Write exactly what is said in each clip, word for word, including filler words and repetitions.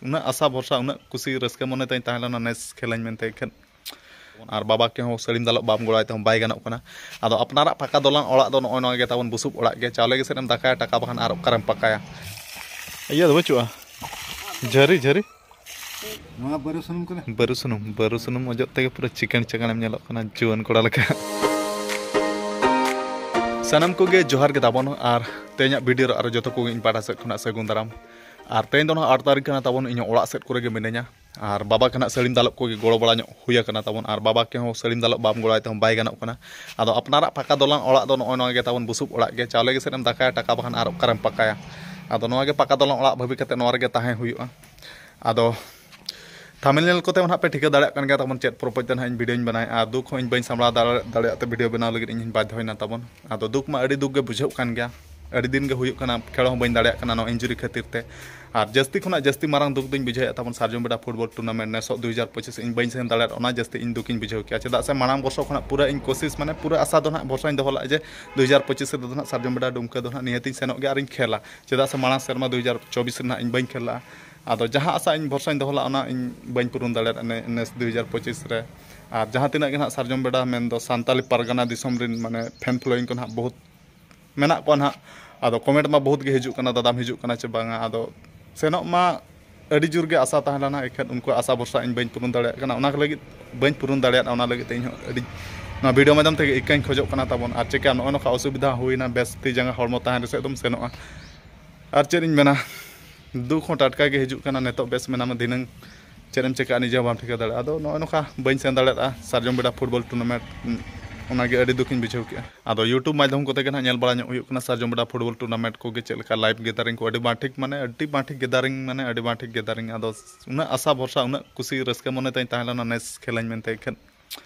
ᱩᱱᱟᱹᱜ ᱟᱥᱟ ᱵᱷᱚᱨᱥᱟ, ᱩᱱᱟᱹᱜ ᱠᱩᱥᱤ ᱨᱟᱹᱥᱠᱟᱹ ᱢᱚᱱᱮ ᱛᱤᱧ ᱛᱟᱦᱮᱸ ᱞᱮᱱᱟ ᱱᱮᱥ ᱠᱷᱮᱞᱟᱹᱧ ᱢᱮᱱᱛᱮ᱾ ᱮᱱᱠᱷᱟᱱ ᱟᱨ ᱵᱟᱵᱟ ᱠᱮ ᱦᱚᱸ ᱥᱟᱹᱲᱤᱢ ᱫᱟᱞᱚᱵ ᱵᱟᱢ ᱜᱚᱲᱚ ᱟᱭ ᱛᱮᱦᱚᱸ ᱵᱟᱭ ᱜᱟᱱᱚᱜ ᱠᱟᱱᱟ᱾ ᱟᱫᱚ ᱟᱯᱱᱟᱨᱟᱜ ᱯᱟᱠᱟ ᱫᱚᱞᱟᱱ ᱚᱲᱟᱜ ᱫᱚ ᱱᱚᱜᱼᱚᱭ ᱱᱚᱣᱟ ᱜᱮ ᱛᱟᱵᱚᱱ ᱵᱩᱥᱩᱵ ᱚᱲᱟᱜ ᱜᱮ᱾ ᱪᱟᱣᱞᱮ ᱜᱮ ᱥᱮᱫ ᱮᱢ ᱫᱟᱠᱟᱭᱟ, ᱴᱟᱠᱟ ᱵᱟᱠᱷᱟᱱ ᱟᱨ ᱚᱠᱟᱨᱮᱢ ᱯᱟᱠᱟᱭᱟ? ᱤᱭᱟᱹ ᱫᱚ ᱵᱟᱹᱪᱩᱜᱼᱟ, ᱡᱷᱟᱹᱨᱤ, ᱡᱷᱟᱹᱨᱤ᱾ ᱱᱚᱣᱟ ᱵᱟᱹᱨᱩ ᱥᱩᱱᱩᱢ ᱠᱟᱱᱟ᱾ ᱵᱟᱹᱨᱩ ᱥᱩᱱᱩᱢ, ᱵᱟᱹᱨᱩ ᱥᱩᱱᱩᱢ ᱚᱡᱚᱜ ᱛᱮᱜᱮ ᱯᱩᱨᱟᱹ ᱪᱤᱠᱟᱹᱲ ᱪᱟᱠᱟᱲᱮᱢ ᱧᱮᱞᱚᱜ ᱠᱟᱱᱟ, ᱡᱩᱣᱟᱹᱱ ᱠᱚᱲᱟ ᱞᱮᱠᱟ᱾ ᱥᱟᱱᱟᱢ ᱠᱚᱜᱮ ᱡᱚᱦᱟᱨ ᱜᱮ ᱛᱟᱵᱚᱱ, ᱟᱨ ᱛᱮᱦᱮᱧᱟᱜ ᱵᱷᱤᱰᱤᱭᱳ ᱨᱮ ᱟᱨᱚ ᱡᱚᱛᱚ ᱠᱚᱜᱮ ᱤᱧ ᱯᱟᱦᱴᱟ ᱥᱮᱫ ᱠᱷᱚᱱᱟᱜ ᱥᱟᱹᱜᱩᱱ ᱫᱟᱨᱟᱢ᱾ ᱟᱨ ᱛᱮᱦᱮᱧ ᱫᱚ ᱱᱟᱦᱟᱜ ᱟᱴ ᱛᱟᱹᱨᱤᱠᱷ ᱠᱟᱱᱟ ᱛᱟᱵᱚᱱ, ᱤᱧ ᱦᱚᱸ ᱚᱲᱟᱜ ᱥᱮᱫ ᱠᱚᱨᱮ ᱜᱮ ᱢᱤᱱᱟᱹᱧᱟ᱾ ᱟᱨ ᱵᱟᱵᱟ ᱠᱷᱚᱱᱟᱜ ᱥᱟᱹᱲᱤᱢ ᱫᱟᱞᱚᱵ ᱠᱚᱜᱮ ᱜᱚᱲᱚ ᱵᱟᱲᱟ ᱧᱚᱜ ᱦᱩᱭ ᱟᱠᱟᱱᱟ ᱛᱟᱵᱚᱱ, ᱟᱨ ᱵᱟᱵᱟ ᱠᱮ ᱦᱚᱸ ᱥᱟᱹᱲᱤᱢ ᱫᱟᱞᱚᱵ ᱵᱟᱢ ᱜᱚᱲᱚ ᱟᱭ ᱛᱮᱦᱚᱸ ᱵᱟᱭ ᱜᱟᱱᱚᱜ ᱠᱟᱱᱟ᱾ ᱟᱫᱚ ᱟᱯᱱᱟᱨᱟᱜ ᱯᱟᱠᱟ ᱫᱚᱞᱟᱱ ᱚᱲᱟᱜ ᱫᱚ ᱱᱚᱜᱼᱚᱭ ᱱᱚᱣᱟ ᱜᱮ ᱛᱟᱵᱚᱱ ᱵᱩᱥᱩᱵ ᱚᱲᱟᱜ ᱜᱮ, ᱪᱟᱣᱞᱮ ᱜᱮ ᱥᱮᱫ ᱮᱢ ᱫᱟᱠᱟᱭᱟ, ᱴᱟᱠᱟ ᱵᱟᱠᱷᱟᱱ ᱟᱨ ᱚᱠᱟᱨᱮᱢ ᱯᱟᱠᱟᱭᱟ? ᱟᱫᱚ ᱱᱚᱣᱟ ᱜᱮ ᱯᱟᱠᱟ ᱫᱚᱞᱟᱱ ᱚᱲᱟᱜ ᱵᱷᱟᱹᱵᱤ ᱠᱟᱛᱮ ᱱᱚᱣᱟ ᱨᱮᱜᱮ ᱛᱟᱦᱮᱸ ᱦᱩᱭᱩᱜᱼᱟ᱾ ᱟᱫᱚ ᱛᱷᱟᱢᱵᱽᱱᱮᱞ ᱠᱚᱛᱮ ᱦᱚᱸ ᱱᱟᱦᱟᱜ ᱯᱮ ᱴᱷᱤᱠᱟᱹ ᱫᱟᱲᱮᱭᱟᱜ ᱠᱟᱱ ᱜᱮᱭᱟ ᱛᱟᱵᱚᱱ ᱪᱮᱫ ᱯᱚᱨᱚᱵᱽ ᱛᱮ ᱱᱟᱦᱟᱜ ᱤᱧ ᱵᱷᱤᱰᱤᱭᱳᱧ ᱵᱮᱱᱟᱣᱮᱫᱼᱟ, ᱟᱨ ᱫᱩᱠ ᱦᱚᱸ ᱤᱧ ᱵᱟᱹᱧ ᱥᱟᱢᱵᱲᱟᱣ ᱫᱟᱲᱮ-, ᱫᱟᱲᱮᱭᱟᱜ ᱛᱮ ᱵᱷᱤᱰᱤᱭᱳ ᱵᱮᱱᱟᱣ ᱞᱟᱹᱜᱤᱫ ᱤᱧ ᱵᱟᱫᱽᱫᱷᱚᱭᱮᱱᱟ ᱛᱟᱵᱚᱱ᱾ ᱟᱫᱚ ᱫᱩᱠ ᱢᱟ ᱟᱹᱰᱤ ᱫᱩᱠ ᱜᱮ ᱵᱩᱡᱷᱟᱹᱜ ᱠᱟᱱ ᱜᱮᱭᱟ, ᱟᱹᱰᱤ ᱫᱤᱱ ᱜᱮ ᱦᱩᱭᱩᱜ ᱠᱟᱱᱟ ᱠᱷᱮᱞ ᱦᱚᱸ ᱵᱟᱹᱧ ᱫᱟᱲᱮᱭᱟᱜ ᱠᱟᱱᱟ ᱱᱚᱣᱟ ᱤᱧᱡᱩᱨᱤ ᱠᱷᱟᱹᱛᱤᱨ ᱛᱮ᱾ ᱟᱨ ᱡᱟᱹᱥᱛᱤ ᱠᱷᱚᱱᱟᱜ ᱡᱟᱹᱥᱛᱤ ᱢᱟᱨᱟᱝ ᱫᱩᱠ ᱫᱚᱧ ᱵᱩᱡᱷᱟᱹᱣᱮᱫᱼᱟ ᱛᱟᱵᱚᱱ ᱥᱟᱨᱡᱚᱢ ᱵᱮᱰᱟ ᱯᱷᱩᱴᱵᱚᱞ ᱴᱩᱨᱱᱟᱢᱮᱱᱴ ᱱᱮᱥᱚᱜ ᱫᱩ ᱦᱟᱡᱟᱨ ᱯᱚᱸᱪᱤᱥ ᱤᱧ ᱵᱟᱹᱧ ᱥᱮᱱ ᱫᱟᱲᱮᱭᱟᱜ, ᱚᱱᱟ ᱡᱟᱹᱥᱛᱤ ᱤᱧ ᱫᱩᱠᱤᱧ ᱵᱩᱡᱷᱟᱹᱣ ᱠᱮᱜᱼᱟ᱾ ᱪᱮᱫᱟᱜ ᱥᱮ ᱢᱟᱲᱟᱝ ᱵᱚᱨᱥᱚ ᱠᱷᱚᱱᱟᱜ ᱯᱩᱨᱟᱹ ᱤᱧ ᱠᱳᱥᱤᱥ, ᱢᱟᱱᱮ ᱯᱩᱨᱟᱹ ᱟᱥᱟ ᱫᱚ ᱱᱟᱦᱟᱜ ᱵᱷᱚᱨᱥᱟᱧ ᱫᱚᱦᱚ ᱞᱮᱫᱼᱟ ᱡᱮ ᱫᱩ ᱦᱟᱡᱟᱨ ᱯᱚᱸᱪᱤᱥ ᱨᱮᱫᱚ ᱱᱟᱦᱟᱜ ᱥᱟᱨᱡᱚᱢ ᱵᱮᱰᱟ ᱰᱩᱢᱠᱟᱹ ᱫᱚ ᱱᱟᱦᱟᱜ ᱱᱤᱦᱟᱹᱛᱤᱧ ᱥᱮᱱᱚᱜ ᱜᱮᱭᱟ ᱟᱨᱤᱧ ᱠᱷᱮᱞᱟ᱾ ᱪᱮᱫᱟᱜ ᱥᱮ ᱢᱟᱲᱟᱝ ᱥᱮᱨᱢᱟ ᱫᱩ ᱦᱟᱡᱟᱨ ᱪᱚᱵᱵᱤᱥ ᱨᱮ ᱱᱟᱦᱟᱜ ᱤᱧ ᱵᱟᱹᱧ ᱠᱷᱮᱞ ᱞᱮᱫᱼᱟ᱾ ᱟᱫᱚ ᱡᱟᱦᱟᱸ ᱟᱥᱟ ᱤᱧ ᱵᱷᱚᱨᱥᱟᱧ ᱫᱚᱦᱚ ᱞᱮᱫᱼᱟ, ᱚᱱᱟ ᱤᱧ ᱵᱟᱹᱧ ᱯᱩᱨᱩᱱ ᱫᱟᱲᱮᱭᱟᱫᱼᱟ ᱱᱮ-, ᱱᱮᱥ ᱫᱩ ᱦᱟᱡᱟᱨ ᱯᱚᱸᱪᱤᱥ ᱨᱮ᱾ ᱟᱨ ᱡᱟᱦᱟᱸ ᱛᱤᱱᱟᱹᱜ ᱜᱮ ᱱᱟᱦᱟᱜ ᱥᱟᱨᱡᱚᱢ ᱵᱮᱰᱟ ᱢᱮᱱᱫᱚ ᱥᱟᱱᱛᱟᱞᱤ ᱯᱟᱨᱜᱟᱱᱟ ᱫᱤᱥᱚᱢ ᱨᱮᱱ ᱢᱟᱱᱮ ᱯᱷᱮᱱ ᱯᱷᱚᱞᱳᱭᱤᱝ ᱠᱚ ᱱᱟᱦᱟᱜ ᱵᱚᱦᱩᱛ ᱢᱮᱱᱟᱜ ᱠᱚᱣᱟ ᱱᱟᱦᱟᱜ᱾ ᱟᱫᱚ ᱠᱚᱢᱮᱱᱴ ᱢᱟ ᱵᱚᱦᱩᱛ ᱜᱮ ᱦᱤᱡᱩᱜ ᱠᱟᱱᱟ, "ᱫᱟᱫᱟᱢ ᱦᱤᱡᱩᱜ ᱠᱟᱱᱟ ᱪᱮ ᱵᱟᱝᱟ?" ᱟᱫᱚ ᱥᱮᱱᱚᱜ ᱢᱟ ᱟᱹᱰᱤ ᱡᱳᱨ ᱜᱮ ᱟᱥᱟ ᱛᱟᱦᱮᱸ ᱞᱮᱱᱟ, ᱮᱱᱠᱷᱟᱱ ᱩᱱᱠᱩᱣᱟᱜ ᱟᱥᱟ ᱵᱷᱚᱨᱥᱟ ᱤᱧ ᱵᱟᱹᱧ ᱯᱩᱨᱩᱱ ᱫᱟᱲᱮᱭᱟᱜ ᱠᱟᱱᱟ᱾ ᱚᱱᱟ ᱞᱟᱹᱜᱤᱫ ᱵᱟᱹᱧ ᱯᱩᱨᱩᱱ ᱫᱟᱲᱮᱭᱟᱜᱼᱟ, ᱚᱱᱟ ᱞᱟᱹᱜᱤᱫ ᱛᱮ ᱤᱧ ᱦᱚᱸ ᱟᱹᱰᱤ ᱱᱚᱣᱟ ᱵᱷᱤᱰᱤᱭᱳ ᱢᱟᱫᱽᱫᱷᱚᱢ ᱛᱮᱜᱮ ᱤᱠᱟᱹᱧ ᱠᱷᱚᱡᱚᱜ ᱠᱟᱱᱟ ᱛᱟᱵᱚᱱ᱾ ᱟᱨ ᱪᱮᱠᱟ ᱱᱚᱜᱼᱚᱭ ᱱᱚᱝᱠᱟ ᱚᱥᱩᱵᱤᱫᱷᱟ ᱦᱩᱭᱱᱟ, ᱵᱮᱥ ᱛᱤ ᱡᱟᱸᱜᱟ ᱦᱚᱲᱢᱚ ᱛᱟᱦᱮᱱ ᱨᱮᱥᱮ ᱮᱠᱫᱚᱢ ᱥᱮᱱᱚᱜᱼᱟ᱾ ᱟᱨ ᱪᱮᱫ ᱤᱧ ᱢᱮᱱᱟ, ᱫᱩᱠ ᱦᱚᱸ ᱴᱟᱴᱠᱟ ᱜᱮ ᱦᱤᱡᱩᱜ ᱠᱟᱱᱟ᱾ ᱱᱤᱛᱚᱜ ᱵᱮᱥ ᱢᱮᱱᱟᱢᱟ, ᱫᱷᱤᱱᱟᱹᱝ ᱪᱮᱫ ᱮᱢ ᱪᱮᱠᱟᱜᱼᱟ ᱱᱤᱡᱮ ᱦᱚᱸ ᱵᱟᱢ ᱴᱷᱤᱠᱟᱹ ᱫᱟᱲᱮᱭᱟᱜᱼᱟ᱾ ᱟᱫᱚ ᱱᱚᱜᱼᱚᱭ ᱱᱚᱝᱠᱟ ᱵᱟᱹᱧ ᱥᱮᱱ ᱫᱟᱲᱮᱭᱟᱜᱼᱟ ᱥᱟᱨᱡᱚᱢ ᱵᱮᱰᱟ ᱯᱷᱩᱴᱵᱚᱞ ᱴᱩᱨᱱᱟᱢᱮᱱᱴ, ᱚᱱᱟᱜᱮ ᱟᱹᱰᱤ ᱫᱩᱠᱤᱧ ᱵᱩᱡᱷᱟᱹᱣ ᱠᱮᱜᱼᱟ᱾ ᱟᱫᱚ YouTube ᱢᱟᱫᱽᱫᱷᱚᱢ ᱠᱚᱛᱮ ᱜᱮ ᱱᱟᱦᱟᱜ ᱧᱮᱞ ᱵᱟᱲᱟ ᱧᱚᱜ ᱦᱩᱭᱩᱜ ᱠᱟᱱᱟ ᱥᱟᱨᱡᱚᱢ ᱵᱮᱰᱟ ᱯᱷᱩᱴᱵᱚᱞ ᱴᱩᱨᱱᱟᱢᱮᱱᱴ ᱠᱚᱜᱮ ᱪᱮᱫ ᱞᱮᱠᱟ ᱞᱟᱭᱤᱵᱷ ᱜᱮᱫᱟᱨᱤᱝ ᱠᱚ, ᱟᱹᱰᱤ ᱵᱟᱝ ᱴᱷᱤᱠ, ᱢᱟᱱᱮ ᱟᱹᱰᱤ ᱵᱟᱝ ᱴᱷᱤᱠ ᱜᱮᱫᱟᱨᱤᱝ, ᱢᱟᱱᱮ ᱟᱹᱰᱤ ᱵᱟᱝ ᱴᱷᱤᱠ ᱜᱮᱫᱟᱨᱤᱝ᱾ ᱟᱫᱚ ᱩᱱᱟᱹᱜ ᱟᱥᱟ ᱵᱷᱚᱨᱥᱟ, ᱩᱱᱟᱹᱜ ᱠᱩᱥᱤ ᱨᱟᱹᱥᱠᱟᱹ ᱢᱚᱱᱮ ᱛᱤᱧ ᱛᱟᱦᱮᱸ ᱞᱮᱱᱟ ᱱᱮᱥ ᱠᱷᱮᱞᱟᱹᱧ ᱢᱮᱱᱛᱮ, ᱮᱱᱠᱷᱟᱱ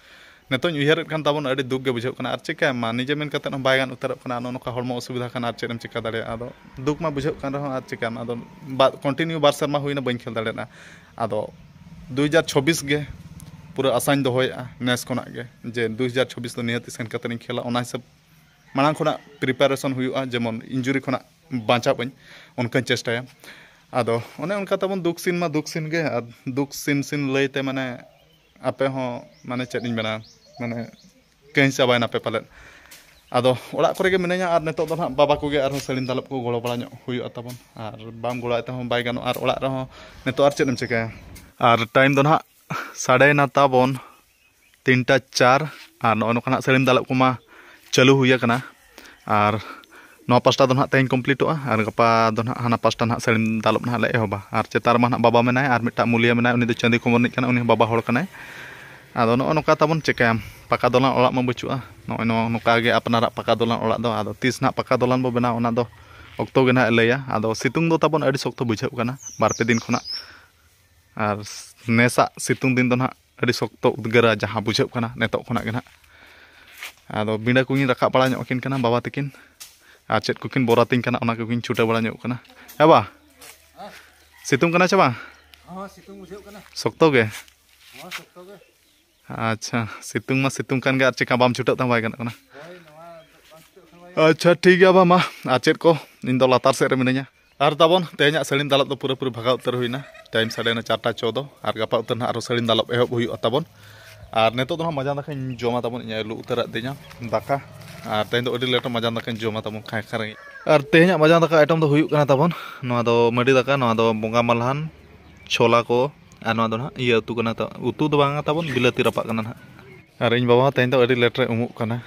ᱱᱤᱛᱚᱜ ᱤᱧ ᱩᱭᱦᱟᱹᱨᱮᱫ ᱠᱷᱟᱱ ᱛᱟᱵᱚᱱ ᱟᱹᱰᱤ ᱫᱩᱠ ᱜᱮ ᱵᱩᱡᱷᱟᱹᱜ ᱠᱟᱱᱟ᱾ ᱟᱨ ᱪᱤᱠᱟᱹᱭᱟᱢ ᱢᱟ, ᱱᱤᱡᱮ ᱢᱮᱱ ᱠᱟᱛᱮᱫ ᱦᱚᱸ ᱵᱟᱭ ᱜᱟᱱ ᱩᱛᱟᱹᱨᱚᱜ ᱠᱟᱱᱟ᱾ ᱱᱚᱜᱼᱚ ᱱᱚᱝᱠᱟ ᱦᱚᱲᱢᱚ ᱚᱥᱩᱵᱤᱫᱷᱟ ᱠᱷᱟᱱ ᱟᱨ ᱪᱮᱫ ᱮᱢ ᱪᱤᱠᱟ ᱫᱟᱲᱮᱭᱟᱜᱼᱟ? ᱟᱫᱚ ᱫᱩᱠ ᱢᱟ ᱵᱩᱡᱷᱟᱹᱜ ᱠᱟᱱ ᱨᱮᱦᱚᱸ ᱟᱨ ᱪᱤᱠᱟᱹᱭᱟᱢ? ᱟᱫᱚ ᱵᱟ-, ᱠᱚᱱᱴᱤᱱᱤᱭᱩ ᱵᱟᱨ ᱥᱮᱨᱢᱟ ᱦᱩᱭᱱᱟ ᱵᱟᱹᱧ ᱠᱷᱮᱞ ᱫᱟᱲᱮᱭᱟᱜᱼᱟ᱾ ᱟᱫᱚ ᱫᱩ ᱦᱟᱡᱟᱨ ᱪᱷᱚᱵᱵᱤᱥ ᱜᱮ ᱯᱩᱨᱟᱹ ᱟᱥᱟᱧ ᱫᱚᱦᱚᱭᱮᱫᱼᱟ ᱱᱮᱥ ᱠᱷᱚᱱᱟᱜ ᱜᱮ, ᱡᱮ ᱫᱩ ᱦᱟᱡᱟᱨ ᱪᱷᱚᱵᱵᱤᱥ ᱫᱚ ᱱᱤᱦᱟᱹᱛ ᱥᱮᱱ ᱠᱟᱛᱮᱫ ᱤᱧ ᱠᱷᱮᱞᱟ᱾ ᱚᱱᱟ ᱦᱤᱥᱟᱹᱵ ᱢᱟᱲᱟᱝ ᱠᱷᱚᱱᱟᱜ ᱯᱨᱤᱯᱟᱨᱮᱥᱚᱱ ᱦᱩᱭᱩᱜᱼᱟ, ᱡᱮᱢᱚᱱ ᱤᱧᱡᱩᱨᱤ ᱠᱷᱚᱱᱟᱜ ᱵᱟᱧᱪᱟᱜ ᱟᱹᱧ, ᱚᱱᱠᱟᱧ ᱪᱮᱥᱴᱟᱭᱟ᱾ ᱟᱫᱚ ᱚᱱᱮ ᱚᱱᱠᱟ ᱛᱟᱵᱚᱱ ᱫᱩᱠ ᱥᱤᱱ ᱢᱟ ᱫᱩᱠ ᱥᱤᱱ ᱜᱮ, ᱟᱨ ᱫᱩᱠ ᱥᱤᱱ ᱥᱤᱱ ᱞᱟᱹᱭ ᱛᱮ ᱢᱟᱱᱮ ᱟᱯᱮ ᱦᱚᱸ ᱢᱟᱱᱮ ᱪᱮᱫ ᱤᱧ ᱢᱮᱱᱟ, ᱢᱟᱱᱮ ᱠᱟᱹᱧ ᱪᱟᱵᱟᱭᱮᱱᱟᱯᱮ ᱯᱟᱞᱮᱫ᱾ ᱟᱫᱚ ᱚᱲᱟᱜ ᱠᱚᱨᱮ ᱜᱮ ᱢᱤᱱᱟᱹᱧᱟ, ᱟᱨ ᱱᱤᱛᱚᱜ ᱫᱚ ᱱᱟᱦᱟᱜ ᱵᱟᱵᱟ ᱠᱚᱜᱮ ᱟᱨᱦᱚᱸ ᱥᱟᱹᱲᱤᱢ ᱫᱟᱞᱚᱵ ᱠᱚ ᱜᱚᱲᱚ ᱵᱟᱲᱟ ᱧᱚᱜ ᱦᱩᱭᱩᱜᱼᱟ ᱛᱟᱵᱚᱱ, ᱟᱨ ᱵᱟᱢ ᱜᱚᱲᱚᱣᱟᱭ ᱛᱮᱦᱚᱸ ᱵᱟᱭ ᱜᱟᱱᱚᱜᱼᱟ, ᱟᱨ ᱚᱲᱟᱜ ᱨᱮᱦᱚᱸ ᱱᱤᱛᱚᱜ ᱟᱨ ᱪᱮᱫ ᱮᱢ ᱪᱤᱠᱟᱹᱭᱟ᱾ ᱟᱨ ᱴᱟᱭᱤᱢ ᱫᱚ ᱱᱟᱦᱟᱜ ᱥᱟᱰᱮᱭᱮᱱᱟ ᱛᱟᱵᱚᱱ ᱛᱤᱱᱴᱟ ᱪᱟᱨ, ᱟᱨ ᱱᱚᱜᱼᱚ ᱱᱚᱝᱠᱟ ᱱᱟᱦᱟᱜ ᱥᱟᱹᱲᱤᱢ ᱫᱟᱞᱚᱵ ᱠᱚᱢᱟ ᱪᱟᱹᱞᱩ ᱦᱩᱭ ᱟᱠᱟᱱᱟ᱾ ᱟᱨ ᱱᱚᱣᱟ ᱯᱟᱥᱴᱟ ᱫᱚ ᱱᱟᱦᱟᱜ ᱛᱮᱦᱮᱧ ᱠᱚᱢᱯᱞᱤᱴᱚᱜᱼᱟ, ᱟᱨ ᱜᱟᱯᱟ ᱫᱚ ᱱᱟᱦᱟᱜ ᱦᱟᱱᱟ ᱯᱟᱥᱴᱟ ᱱᱟᱦᱟᱜ ᱥᱟᱹᱲᱤᱢ ᱫᱟᱞᱚᱵ ᱱᱟᱦᱟᱜ ᱞᱮ ᱮᱦᱚᱵᱟ᱾ ᱟᱨ ᱪᱮᱛᱟᱱ ᱨᱮᱢᱟ ᱱᱟᱦᱟᱜ ᱵᱟᱵᱟ ᱢᱮᱱᱟᱭ, ᱟᱨ ᱢᱤᱫᱴᱟᱝ ᱢᱩᱞᱤᱭᱟᱹ ᱢᱮᱱᱟᱭ, ᱩᱱᱤ ᱫᱚ ᱪᱟᱹᱸᱫᱤ ᱠᱚ ᱨᱤᱱᱤᱡ ᱠᱟᱱᱟᱭ, ᱩᱱᱤ ᱦᱚᱸ ᱵᱟᱵᱟ ᱦᱚᱲ ᱠᱟᱱᱟᱭ᱾ ᱟᱫᱚ ᱱᱚᱜᱼᱚ ᱱᱚᱝᱠᱟ ᱛᱟᱵᱚᱱ ᱪᱤᱠᱟᱹᱭᱟᱢ, ᱯᱟᱠᱟ ᱫᱚᱞᱟᱱ ᱚᱲᱟᱜ ᱢᱟ ᱵᱟᱹᱪᱩᱜᱼᱟ, ᱱᱚᱜᱼᱚᱭ ᱱᱚᱣᱟ ᱱᱚᱝᱠᱟ ᱜᱮ ᱟᱯᱱᱟᱨᱟᱜ ᱯᱟᱠᱟ ᱫᱚᱞᱟᱱ ᱚᱲᱟᱜ ᱫᱚ᱾ ᱟᱫᱚ ᱛᱤᱥ ᱱᱟᱦᱟᱜ ᱯᱟᱠᱟ ᱫᱚᱞᱟᱱ ᱵᱚ ᱵᱮᱱᱟᱣᱟ, ᱚᱱᱟ ᱫᱚ ᱚᱠᱛᱚ ᱜᱮ ᱱᱟᱦᱟᱜ ᱮ ᱞᱟᱹᱭᱟ᱾ ᱟᱫᱚ ᱥᱤᱛᱩᱝ ᱫᱚ ᱛᱟᱵᱚᱱ ᱟᱹᱰᱤ ᱥᱚᱠᱛᱚ ᱵᱩᱡᱷᱟᱹᱜ ᱠᱟᱱᱟ ᱵᱟᱨ ᱯᱮ ᱫᱤᱱ ᱠᱷᱚᱱᱟᱜ, ᱟᱨ ᱱᱮᱥᱟᱜ ᱥᱤᱛᱩᱝ ᱫᱤᱱ ᱫᱚ ᱱᱟᱦᱟᱜ ᱟᱹᱰᱤ ᱥᱚᱠᱛᱚ ᱩᱫᱽᱜᱟᱹᱨᱟ ᱡᱟᱦᱟᱸ ᱵᱩᱡᱷᱟᱹᱜ ᱠᱟᱱᱟ ᱱᱤᱛᱚᱜ ᱠᱷᱚᱱᱟᱜ ᱜᱮ ᱱᱟᱦᱟᱜ᱾ ᱟᱫᱚ ᱵᱤᱸᱰᱟᱹ ᱠᱚᱜᱤᱧ ᱨᱟᱠᱟᱵ ᱵᱟᱲᱟ ᱧᱚᱜ ᱟᱹᱠᱤᱱ ᱠᱟᱱᱟ ᱵᱟᱵᱟ ᱛᱟᱹᱠᱤᱱ, ᱟᱨ ᱪᱮᱫ ᱠᱚᱠᱤᱱ ᱵᱚᱨᱟᱛᱤᱧ ᱠᱟᱱᱟ ᱚᱱᱟ ᱠᱚᱜᱤᱧ ᱪᱷᱩᱴᱟᱹᱣ ᱵᱟᱲᱟ ᱧᱚᱜ ᱠᱟᱱᱟ᱾ ᱦᱮᱸ ᱵᱟ, ᱥᱤᱛᱩᱝ ᱠᱟᱱᱟ ᱪᱮ ᱵᱟᱝ? ᱦᱚᱸ, ᱥᱤᱛᱩᱝ ᱵᱩᱡᱷᱟᱹᱜ ᱠᱟᱱᱟ᱾ ᱥᱚᱠᱛᱚ ᱜᱮ? ᱦᱚᱸ, ᱥᱚᱠᱛᱚ ᱜᱮ᱾ ᱟᱪᱪᱷᱟ, ᱥᱤᱛᱩᱝ ᱢᱟ ᱥᱤᱛᱩᱝ ᱠᱟᱱ ᱜᱮ, ᱟᱨ ᱪᱮᱠᱟ ᱵᱟᱢ ᱪᱷᱩᱴᱟᱹᱜ ᱛᱟᱢ ᱵᱟᱭ ᱜᱟᱱᱚᱜ ᱠᱟᱱᱟ᱾ ᱦᱳᱭ, ᱱᱚᱣᱟ ᱫᱚ ᱵᱟᱝ ᱪᱷᱩᱴᱟᱹᱜ ᱠᱷᱟᱱ ᱵᱟᱭ ᱜᱟᱱᱚᱜ᱾ ᱟᱪᱪᱷᱟ, ᱴᱷᱤᱠ ᱜᱮᱭᱟ ᱵᱟ, ᱢᱟ᱾ ᱟᱨ ᱪᱮᱫ ᱠᱚ, ᱤᱧ ᱫᱚ ᱞᱟᱛᱟᱨ ᱥᱮᱫ ᱨᱮ ᱢᱤᱱᱟᱹᱧᱟ᱾ ᱟᱨ ᱛᱟᱵᱚᱱ ᱛᱮᱦᱮᱧᱟᱜ ᱥᱟᱹᱲᱤᱢ ᱫᱟᱞᱚᱵ ᱫᱚ ᱯᱩᱨᱟᱹᱯᱩᱨᱤ ᱵᱷᱟᱜᱟᱣ ᱩᱛᱟᱹᱨ ᱦᱩᱭᱱᱟ᱾ ᱴᱟᱭᱤᱢ ᱥᱟᱰᱮᱭᱮᱱᱟ ᱪᱟᱨᱴᱟ ᱪᱚᱣᱫᱚ, ᱟᱨ ᱜᱟᱯᱟ ᱩᱛᱟᱹᱨ ᱱᱟᱦᱟᱜ ᱟᱨᱦᱚᱸ ᱥᱟᱹᱲᱤᱢ ᱫᱟᱞᱚᱵ ᱮᱦᱚᱵ ᱦᱩᱭᱩᱜᱼᱟ ᱛᱟᱵᱚᱱ᱾ ᱟᱨ ᱱᱤᱛᱚᱜ ᱫᱚ ᱱᱟᱦᱟᱜ ᱢᱟᱡᱟᱱ ᱫᱟᱠᱟᱧ ᱡᱚᱢᱟ ᱛᱟᱵᱚᱱ, ᱤᱧ ᱟᱭᱳ ᱞᱩ ᱩᱛᱟᱹᱨᱟᱫ ᱫᱤᱧᱟ ᱫᱟᱠᱟ᱾ ᱟᱨ ᱛᱮᱦᱮᱧ ᱫᱚ ᱟᱹᱰᱤ ᱞᱮᱴ ᱢᱟᱡᱟᱱ ᱫᱟᱠᱟᱧ ᱡᱚᱢᱟ ᱛᱟᱵᱚᱱ, ᱠᱷᱟᱭ ᱠᱷᱟᱭ ᱨᱮᱸᱜᱮᱡ᱾ ᱟᱨ ᱛᱮᱦᱮᱧᱟᱜ ᱢᱟᱡᱟᱱ ᱫᱟᱠᱟ ᱟᱭᱴᱮᱢ ᱫᱚ ᱦᱩᱭᱩᱜ ᱠᱟᱱᱟ ᱛᱟᱵᱚᱱ, ᱱᱚᱣᱟ ᱫᱚ ᱢᱟᱹᱰᱤ ᱫᱟᱠᱟ, ᱱᱚᱣᱟ ᱫᱚ ᱵᱚᱸᱜᱟ ᱢᱟᱞᱦᱟᱱ, ᱪᱷᱚᱞᱟ ᱠᱚ, ᱟᱨ ᱱᱚᱣᱟ ᱫᱚ ᱱᱟᱦᱟᱜ ᱤᱭᱟᱹ ᱩᱛᱩ ᱠᱟᱱᱟ, ᱛᱚ ᱩᱛᱩ ᱫᱚ ᱵᱟᱝᱟ ᱛᱟᱵᱚᱱ, ᱵᱤᱞᱟᱹᱛᱤ ᱨᱟᱯᱟᱜ ᱠᱟᱱᱟ ᱱᱟᱦᱟᱜ᱾ ᱟᱨ ᱤᱧ ᱵᱟᱵᱟ ᱦᱚᱸ ᱛᱮᱦᱮᱧ ᱫᱚ ᱟᱹᱰᱤ ᱞᱮᱴ ᱨᱮ ᱩᱢᱩᱜ ᱠᱟᱱᱟ,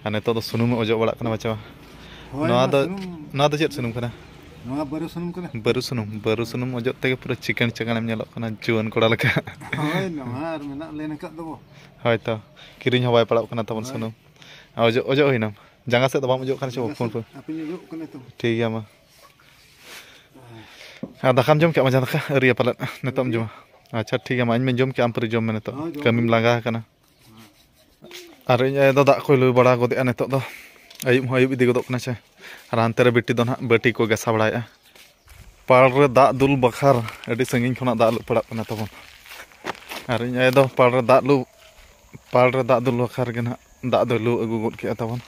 ᱟᱨ ᱱᱤᱛᱚᱜ ᱫᱚ ᱥᱩᱱᱩᱢᱮ ᱚᱡᱚᱜ ᱵᱟᱲᱟᱜ ᱠᱟᱱᱟ ᱵᱟᱪᱷᱟᱣᱟ᱾ ᱦᱳᱭ, ᱱᱚᱣᱟ ᱱᱚᱣᱟ ᱫᱚ, ᱥᱩᱱᱩᱢ, ᱱᱚᱣᱟ ᱫᱚ ᱪᱮᱫ ᱥᱩᱱᱩᱢ ᱠᱟᱱᱟ? ᱱᱚᱣᱟ ᱵᱟᱹᱨᱩ ᱥᱩᱱᱩᱢ ᱠᱟᱱᱟ᱾ ᱵᱟᱹᱨᱩ ᱥᱩᱱᱩᱢ, ᱵᱟᱹᱨᱩ ᱥᱩᱱᱩᱢ ᱚᱡᱚᱜ ᱛᱮᱜᱮ ᱯᱩᱨᱟᱹ ᱪᱤᱠᱟᱹᱬ ᱪᱟᱠᱟᱬᱮᱢ ᱧᱮᱞᱚᱜ ᱠᱟᱱᱟ, ᱡᱩᱣᱟᱹᱱ ᱠᱚᱲᱟ ᱞᱮᱠᱟ᱾ ᱦᱳᱭ, ᱱᱚᱣᱟ ᱟᱨ ᱢᱮᱱᱟᱜ ᱞᱮ ᱱᱤᱝᱠᱟ ᱫᱚ᱾ ᱦᱳᱭ ᱛᱚ, ᱠᱤᱨᱤᱧ ᱦᱚᱸ ᱵᱟᱭ ᱯᱟᱲᱟᱜ ᱠᱟᱱᱟ ᱛᱟᱵᱚᱱ ᱦᱳᱭ᱾ ᱥᱩᱱᱩᱢ᱾ ᱟᱨ ᱚᱡᱚᱜ, ᱚᱡᱚᱜ ᱦᱩᱭᱱᱟᱢ? ᱡᱟᱸᱜᱟ ᱥᱮᱫ ᱫᱚ ᱵᱟᱢ ᱚᱡᱚᱜ ᱠᱟᱱᱟ ᱪᱮ? ᱡᱟᱸᱜᱟ ᱯᱷᱳᱱ ᱥᱮᱫ ᱯᱷᱳᱱ᱾ ᱟᱯᱮᱧ ᱚᱡᱚᱜ ᱠᱟᱱᱟ ᱛᱚ᱾ ᱴᱷᱤᱠ ᱜᱮᱭᱟ ᱢᱟ᱾ ᱟᱨ ᱫᱟᱠᱟᱢ ᱡᱚᱢ ᱠᱮᱜᱼᱟ ᱢᱟᱡᱟᱱ ᱫᱟᱠᱟ? ᱟᱹᱣᱨᱤᱭᱟ ᱯᱟᱞᱮᱫ, ᱱᱤᱛᱚᱜ ᱮᱢ ᱡᱚᱢᱟ? ᱟᱪᱪᱷᱟ, ᱴᱷᱤᱠ ᱜᱮᱭᱟ ᱢᱟ, ᱤᱧ ᱢᱟᱧ ᱡᱚᱢ ᱠᱮᱜᱼᱟ, ᱟᱢ ᱯᱟᱹᱨᱤ ᱡᱚᱢ ᱢᱮ ᱱᱤᱛᱚᱜ᱾ ᱦᱳᱭ, ᱡᱚᱢ ᱠᱟᱹᱢᱤᱢ ᱦᱩᱭᱩᱜᱼᱟ᱾ ᱞᱟᱸᱜᱟ ᱟᱠᱟᱱᱟ᱾ ᱟᱨ ᱤᱧ ᱟᱭᱳ ᱫᱚ ᱫᱟᱜ ᱠᱚᱭ ᱞᱩ ᱵᱟᱲᱟ ᱜᱚᱫᱮᱜᱼᱟ ᱱᱤᱛᱚᱜ ᱫᱚ, ᱟᱹᱭᱩᱵ ᱦᱚᱸ ᱟᱹᱭᱩᱵ ᱤᱫᱤ ᱜᱚᱫᱚᱜ ᱠᱟᱱᱟ ᱥᱮ᱾ ᱟᱨ ᱦᱟᱱᱛᱮ ᱨᱮ ᱵᱤᱴᱤ ᱫᱚ ᱱᱟᱦᱟᱜ ᱵᱟᱹᱴᱤ ᱠᱚ ᱜᱟᱥᱟᱣ ᱵᱟᱲᱟᱭᱮᱫᱼᱟ᱾ ᱯᱟᱲ ᱨᱮ ᱫᱟᱜ ᱫᱩᱞ ᱵᱟᱠᱷᱟᱨ ᱟᱹᱰᱤ ᱥᱟᱺᱜᱤᱧ ᱠᱷᱚᱱᱟᱜ ᱫᱟᱜ ᱞᱩ ᱯᱟᱲᱟᱜ ᱠᱟᱱᱟ ᱛᱟᱵᱚᱱ᱾ ᱟᱨ ᱤᱧ ᱟᱭᱳ ᱫᱚ ᱯᱟᱲ ᱨᱮ ᱫᱟᱜ ᱞᱩ, ᱯᱟᱲ ᱨᱮ ᱫᱟᱜ ᱫᱩᱞ ᱵᱟᱠᱷᱟᱨ ᱜᱮ ᱱᱟᱦᱟᱜ ᱫᱟᱜ ᱫᱚᱭ ᱞᱩ ᱟᱹᱜᱩ ᱜᱚᱫ ᱠᱮᱜᱼᱟ ᱛᱟᱵᱚᱱ᱾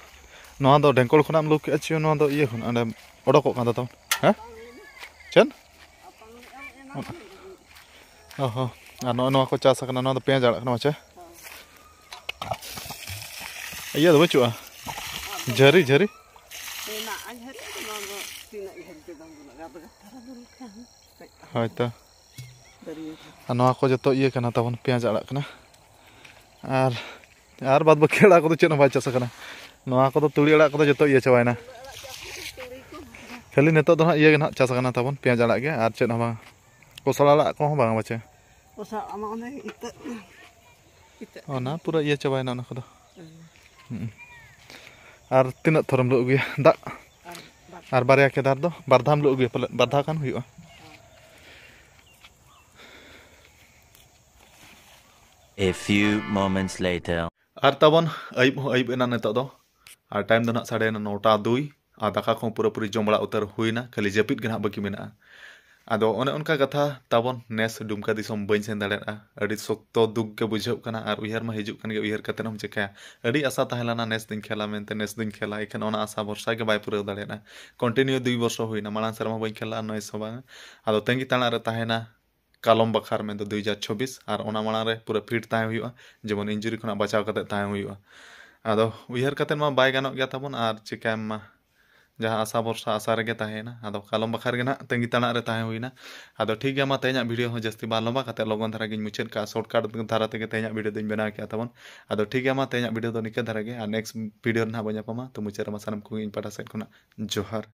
ᱱᱚᱣᱟ ᱫᱚ ᱰᱷᱮᱝᱠᱚᱲ ᱠᱷᱚᱱᱟᱜ ᱮᱢ ᱞᱩ ᱠᱮᱜᱼᱟ ᱪᱮ ᱱᱚᱣᱟ ᱫᱚ ᱤᱭᱟᱹ ᱠᱷᱚᱱᱟᱜ ᱚᱸᱰᱮ ᱚᱰᱚᱠᱚᱜ ᱠᱟᱱ ᱛᱟᱵᱚᱱ? ᱦᱮᱸ? ᱪᱮᱫ? ᱚ ᱦᱚᱸ᱾ ᱟᱨ ᱱᱚᱜᱼᱚᱭ ᱱᱚᱣᱟ ᱠᱚ ᱪᱟᱥ ᱟᱠᱟᱱᱟ, ᱱᱚᱣᱟ ᱫᱚ ᱯᱮᱸᱭᱟᱡᱽ ᱟᱲᱟᱜ ᱠᱟᱱᱟ ᱢᱟᱪᱮ? ᱤᱭᱟᱹ ᱫᱚ ᱵᱟᱹᱪᱩᱜᱼᱟ? ᱡᱷᱟᱹᱨᱤ, ᱡᱷᱟᱹᱨᱤ? ᱢᱮᱱᱟᱜᱼᱟ ᱡᱷᱟᱹᱨᱤ, ᱟᱫᱚ ᱱᱚᱣᱟ ᱫᱚ ᱛᱤᱱᱟᱹᱜ ᱡᱷᱟᱹᱨᱤ ᱛᱮᱫᱚ ᱵᱟᱹᱱᱩᱜᱼᱟ, ᱜᱟᱫ ᱜᱟᱫ ᱫᱷᱟᱨᱟ ᱫᱚ ᱞᱮᱠᱷᱟᱱ᱾ ᱦᱳᱭ ᱛᱚ᱾ ᱫᱟᱨᱮ ᱟᱠᱟᱱ᱾ ᱟᱨ ᱱᱚᱣᱟ ᱠᱚ ᱡᱚᱛᱚ ᱤᱭᱟᱹ ᱠᱟᱱᱟ ᱛᱟᱵᱚᱱ, ᱯᱮᱸᱭᱟᱡᱽ ᱟᱲᱟᱜ ᱠᱟᱱᱟ᱾ ᱟᱨ, ᱟᱨ ᱵᱟᱫ ᱵᱟᱹᱠᱤ ᱟᱲᱟᱜ ᱠᱚᱫᱚ ᱪᱮᱫ ᱦᱚᱸ ᱵᱟᱭ ᱪᱟᱥ ᱟᱠᱟᱱᱟ᱾ ᱱᱚᱣᱟ ᱠᱚᱫᱚ ᱛᱩᱲᱤ ᱟᱲᱟᱜ ᱠᱚᱫᱚ ᱡᱚᱛᱚ ᱤᱭᱟᱹ ᱪᱟᱵᱟᱭᱮᱱᱟ᱾ ᱠᱷᱟᱹᱞᱤ ᱱᱤᱛᱚᱜ ᱫᱚ ᱦᱟᱸᱜ ᱤᱭᱟᱹ ᱜᱮ ᱱᱟᱦᱟᱜ ᱪᱟᱥ ᱟᱠᱟᱱᱟ ᱛᱟᱵᱚᱱ, ᱯᱮᱸᱭᱟᱡᱽ ᱟᱲᱟᱜ ᱜᱮ, ᱟᱨ ᱪᱮᱫ ᱦᱚᱸ ᱵᱟᱝ᱾ ᱠᱚᱥᱞᱟ ᱟᱲᱟᱜ ᱠᱚᱦᱚᱸ ᱵᱟᱝ ᱵᱟᱪᱮ᱾ ᱠᱚᱥᱞᱟ ᱟᱲᱟᱜ ᱢᱟ ᱚᱱᱮ ᱤᱛᱟᱹ, ᱤᱛᱟᱹ᱾ ᱚᱱᱟ ᱯᱩᱨᱟᱹ ᱤᱭᱟᱹ ᱪᱟᱵᱟᱭᱮᱱᱟ ᱚᱱᱟ ᱠᱚᱫᱚ᱾ ᱦᱩᱸ᱾ ᱦᱩᱸ᱾ ᱟᱨ ᱛᱤᱱᱟᱹᱜ ᱛᱷᱚᱨᱮᱢ ᱞᱩ ᱟᱹᱜᱩᱭᱟ ᱫᱟᱜ? ᱟᱨ ᱵᱟᱨ ᱟᱨ ᱵᱟᱨᱭᱟ ᱠᱮᱫᱟᱨ ᱫᱚ ᱵᱟᱨ ᱫᱷᱟᱣᱮᱢ ᱞᱩ ᱟᱹᱜᱩᱭᱟ ᱯᱟᱞᱮᱫ, ᱵᱟᱨ ᱫᱷᱟᱣ ᱠᱷᱟᱱ ᱦᱩᱭᱩᱜᱼᱟ᱾ A few moments later. ᱟᱨ ᱛᱟᱵᱚᱱ ᱟᱹᱭᱩᱵ ᱦᱚᱸ ᱟᱹᱭᱩᱵ ᱮᱱᱟ ᱱᱤᱛᱚᱜ ᱫᱚ, ᱟᱨ ᱴᱟᱭᱤᱢ ᱫᱚ ᱱᱟᱦᱟᱜ ᱥᱟᱰᱮᱭᱮᱱᱟ ᱱᱚᱴᱟ ᱫᱩᱭ, ᱟᱨ ᱫᱟᱠᱟ ᱠᱚᱦᱚᱸ ᱯᱩᱨᱟᱹᱯᱩᱨᱤ ᱡᱚᱢ ᱵᱟᱲᱟ ᱩᱛᱟᱹᱨ ᱦᱩᱭᱱᱟ, ᱠᱷᱟᱹᱞᱤ ᱡᱟᱹᱯᱤᱫ ᱜᱮ ᱱᱟᱦᱟᱜ ᱵᱟᱹᱠᱤ ᱢᱮᱱᱟᱜᱼᱟ᱾ ᱟᱫᱚ ᱚᱱᱮ ᱚᱱᱠᱟ ᱠᱟᱛᱷᱟ ᱛᱟᱵᱚᱱ, ᱱᱮᱥ ᱰᱩᱢᱠᱟ ᱫᱤᱥᱚᱢ ᱵᱟᱹᱧ ᱥᱮᱱ ᱫᱟᱲᱮᱭᱟᱜᱼᱟ᱾ ᱟᱹᱰᱤ ᱥᱚᱠᱛᱚ ᱫᱩᱠ ᱜᱮ ᱵᱩᱡᱷᱟᱹᱜ ᱠᱟᱱᱟ, ᱟᱨ ᱩᱭᱦᱟᱹᱨ ᱢᱟ ᱦᱤᱡᱩᱜ ᱠᱟᱱ ᱜᱮ, ᱩᱭᱦᱟᱹᱨ ᱠᱟᱛᱮᱫ ᱦᱚᱸᱢ ᱪᱤᱠᱟᱹᱭᱟ? ᱟᱹᱰᱤ ᱟᱥᱟ ᱛᱟᱦᱮᱸ ᱞᱮᱱᱟ ᱱᱮᱥ ᱫᱚᱧ ᱠᱷᱮᱞᱟ ᱢᱮᱱᱛᱮ, ᱱᱮᱥ ᱫᱚᱧ ᱠᱷᱮᱞᱟ, ᱮᱱᱠᱷᱟᱱ ᱚᱱᱟ ᱟᱥᱟ ᱵᱷᱚᱨᱥᱟ ᱜᱮ ᱵᱟᱭ ᱯᱩᱨᱟᱹᱣ ᱫᱟᱲᱮᱭᱟᱫᱟ᱾ ᱠᱚᱱᱴᱤᱱᱤᱭᱩ ᱫᱩᱭ ᱵᱚᱨᱥᱚ ᱦᱩᱭᱱᱟ, ᱢᱟᱲᱟᱝ ᱥᱮᱨᱢᱟ ᱵᱟᱹᱧ ᱠᱷᱮᱞᱟ ᱟᱨ ᱱᱮᱥ ᱦᱚᱸ ᱵᱟᱝ᱾ ᱟᱫᱚ ᱛᱟᱺᱜᱤ ᱛᱟᱲᱟᱜ ᱨᱮ ᱛᱟᱦᱮᱸᱱᱟ ᱠᱟᱞᱚᱢ ᱵᱟᱠᱷᱟᱨ, ᱢᱮᱱᱫᱚ ᱫᱩᱭ ᱦᱟᱡᱟᱨ ᱪᱷᱚᱵᱵᱤᱥ, ᱟᱨ ᱚᱱᱟ ᱢᱟᱲᱟᱝ ᱨᱮ ᱯᱩᱨᱟᱹ ᱯᱷᱤᱴ ᱛᱟᱦᱮᱸ ᱦᱩᱭᱩᱜᱼᱟ, ᱡᱮᱢᱚᱱ ᱤᱱᱡᱩᱨᱤ ᱠᱷᱚᱱᱟᱜ ᱵᱟᱪᱟᱣ ᱠᱟᱛᱮ ᱛᱟᱦᱮᱸ ᱦᱩᱭᱩᱜᱼᱟ᱾ ᱟᱫᱚ ᱩᱭᱦᱟᱹᱨ ᱠᱟᱛᱮᱫ ᱢᱟ ᱵᱟᱭ ᱜᱟᱱᱚᱜ ᱜᱮᱭᱟ ᱛᱟᱵᱚᱱ, ᱟᱨ ᱪᱤᱠᱟᱹᱭᱟᱢ ᱢᱟ, ᱡᱟᱦᱟᱸ ᱟᱥᱟ ᱵᱷᱚᱨᱥᱟ ᱟᱥᱟ ᱨᱮᱜᱮ ᱛᱟᱦᱮᱸᱭᱮᱱᱟ᱾ ᱟᱫᱚ ᱠᱟᱞᱚᱢ ᱵᱟᱠᱷᱟᱨ ᱜᱮ ᱱᱟᱦᱟᱜ ᱛᱟᱺᱜᱤ ᱛᱟᱲᱟᱜ ᱨᱮ ᱛᱟᱦᱮᱸ ᱦᱩᱭᱱᱟ᱾ ᱟᱫᱚ ᱴᱷᱤᱠ ᱜᱮᱭᱟ, ᱢᱟ ᱛᱮᱦᱮᱧᱟᱜ ᱵᱷᱤᱰᱤᱭᱳ ᱦᱚᱸ ᱡᱟᱹᱥᱛᱤ ᱵᱟᱝ ᱞᱚᱢᱵᱟ ᱠᱟᱛᱮ ᱞᱚᱜᱚᱱ ᱫᱷᱟᱨᱟ ᱜᱤᱧ ᱢᱩᱪᱟᱹᱫ ᱠᱟᱜᱼᱟ, ᱥᱚᱨᱴᱠᱟᱴ ᱫᱷᱟᱨᱟ ᱛᱮᱜᱮ ᱛᱮᱦᱮᱧᱟᱜ ᱵᱷᱤᱰᱤᱭᱳ ᱫᱚᱧ ᱵᱮᱱᱟᱣ ᱠᱮᱜᱼᱟ ᱛᱟᱵᱚᱱ᱾ ᱟᱫᱚ ᱴᱷᱤᱠ ᱜᱮᱭᱟ, ᱢᱟ ᱛᱮᱦᱮᱧᱟᱜ ᱵᱷᱤᱰᱤᱭᱳ ᱫᱚ ᱱᱤᱠᱟᱹ ᱫᱷᱟᱨᱟ ᱜᱮ, ᱟᱨ ᱱᱮᱠᱥᱴ ᱵᱷᱤᱰᱤᱭᱳ ᱨᱮ ᱱᱟᱦᱟᱜ ᱵᱚᱱ ᱧᱟᱯᱟᱢᱟ᱾ ᱛᱚ ᱢᱩᱪᱟᱹᱫ ᱨᱮᱢᱟ ᱥᱟᱱᱟᱢ ᱠᱚᱜᱮ ᱤᱧ ᱯᱟᱦᱴᱟ ᱥᱮᱫ ᱠᱷᱚᱱᱟᱜ ᱡᱚᱦᱟᱨ᱾